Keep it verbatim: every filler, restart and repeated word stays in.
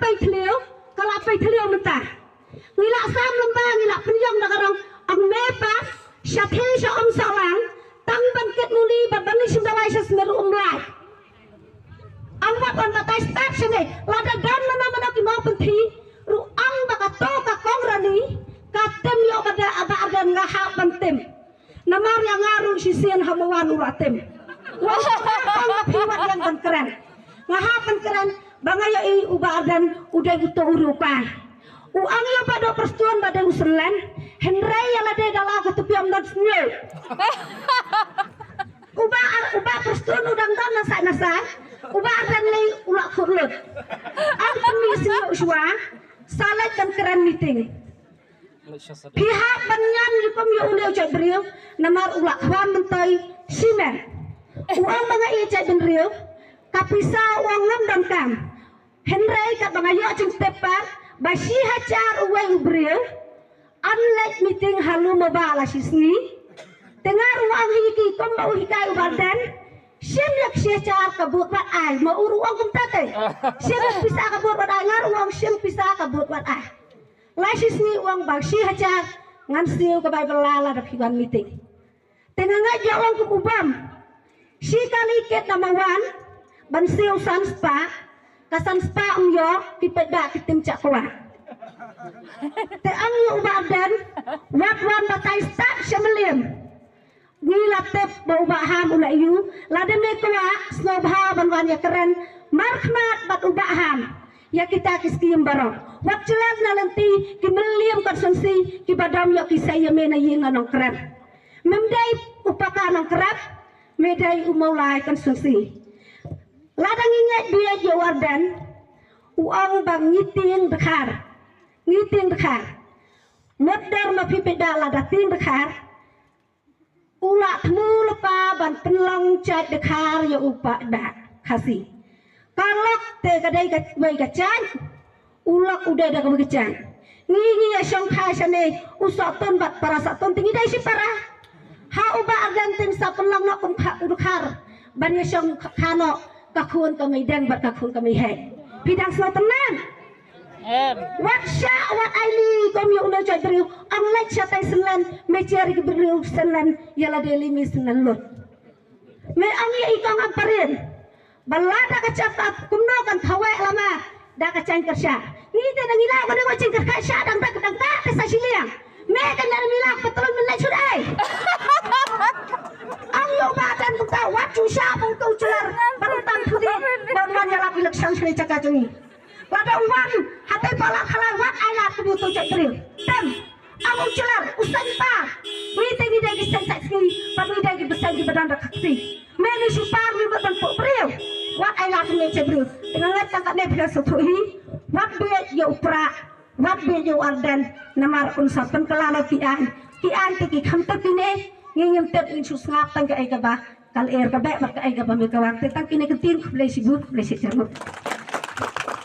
pei thliew, ka la pei thliew mynta. Ngi la sam lem ba, ngi la pynïong da ka rong, ang me pas, sha thie sha om sha lang, tang ban kit muli, ban ban shim dawai sha smer um lai. Ang wat wan batai start shane, lada don mano mano ki mawpynthi, ruh ang ba kato ka kong rani, ka tem ïoh ba da, ba da nga hap ban tem. Namar ïa nga ruh shisien ha ma wan u la tem. Wan kong ba phi wat ïeng ban kren. Nga hap ban kren, ba nga ïohi u Bah Ardent u dei uto u riew ka. U ong ïa u Bah Doh Prestone ba dei u synlen, hynrei ïa lade da la ka tupiam don sniew. U Bah Ar-, u Bah Prestone u dang don na sait na sait, u Bah Ardent lei u la khut lut. Ang pynmih sniew shuwa, sa leit ban kren meeting. Phi hap ban ñiam ïa kum ïa une u jaitbynriew, namar u la khwan myntoi shimet. U ong ba nga ïa jaitbynriew, ka pisa u ong ngam donkam. Hynrei katba nga ïoh jingtip pat, ba shi hajar uwei u briew, yn leit meeting ha lum u bah la shi sngi. Te nga ruh ong hi ki kum ba u hikai u Bah Ardent, shim ïa ka shi hajar ka bud wat ai, ma u ruh ong kumta te. Shim ïa ka pisa ka bud wat ai, nga ruh ong shim pisa ka bud wat ai. La shi sngi u ong ba shi hajar, ngan siew ka bai bylla lada phi wan meeting. Te nga ngeit ïa u ong kum u bam. Shi kali kit na ma wan, ban siew san spah, ka san spah um ïoh, ki peit ba ki tim chakwa. Te ong ïa u Bah Ardent, wat wan batai start sha Mylliem. Ngi la tip ba u Bah Ham u la ïoh, lada me kwah, sngewbha ban wan ïa kren markhmat bad u Bah Ham ïa kita ki skim baroh. Wat jlan na lynti ki Mylliem constituency kiba dom ïoh ki sei ïa me na ïing Nongkrem. Mem dei u paka Nongkrem, me dei u Mawlai constituency. Lada ngi ngeit bieit ïa u Ardent, u ong ba ngi tieng dkhar. Ngi tieng dkhar. Mut der ma phi peit da lada tieng dkhar. U la thmu lypa ban pynlong jait dkhar ïa u paidbah Khasi. Ka lok te ka dei kawei ka jait, u lok u dei da kawei ka jait. Ngi ngi ïa shong kha shane, u Sohtun bad para Sohtun te ngi dei shi para. Ha u Bah Ardent te sa pynlong noh kum kha u dkhar ban ïa shong kha noh ka khun ka Meideng bad ka khun ka Meihei. Phi dang sngew tynnan. Em. Wat shah, wat ai li, kum ïa une u jaitbynriew, ong leit shatai synlen, me jer ïa ki briew synlen, ïa lade li me synlen lut. Me ong ïa i kong Ampareen. Ba lada ka jop ka kumno kan thaw eh lama, da ka jaiñ kyrshah. Ngi te dang ïa la ka dei ka jaiñ kyrshah dang da ka dang ta te sa shiliang. Me kan ïa la ka patrol men leit shur ai. Ong ïa u Bah Ardent kumta wat shu shah pang tu u jylliew, ba ruh tang pudi, ba wan ïa la ka election shane jaka jong ngi. Lada u wan, hatai Balang Khalai wat ai lad kumne uto u jaitbynriew. Tem, ong u jylliew, u seng pa. Ngi te ngi dei ki seng sait sngi, bad ngi dei ki bseiñ kiba don da ka kti. Me ngi shu par ngi mut ban pok briew. Wat ai lad kumne u jaitbynriew. Te nga ngeit tang katne phi la sngewthuh hi. Wat bieit ïa u Prah, wat bieit ïa u Ardent, namar un sa pynkylla noh ki aiñ. Ki aiñ te ki kham tip kine, ngi ngim tip, ngin shu sngap tang kaei kaba ka lyer ka beh bad kaei kaba mih ka wan. Te tang kine ki ktien, khublei shibun, khublei shibun.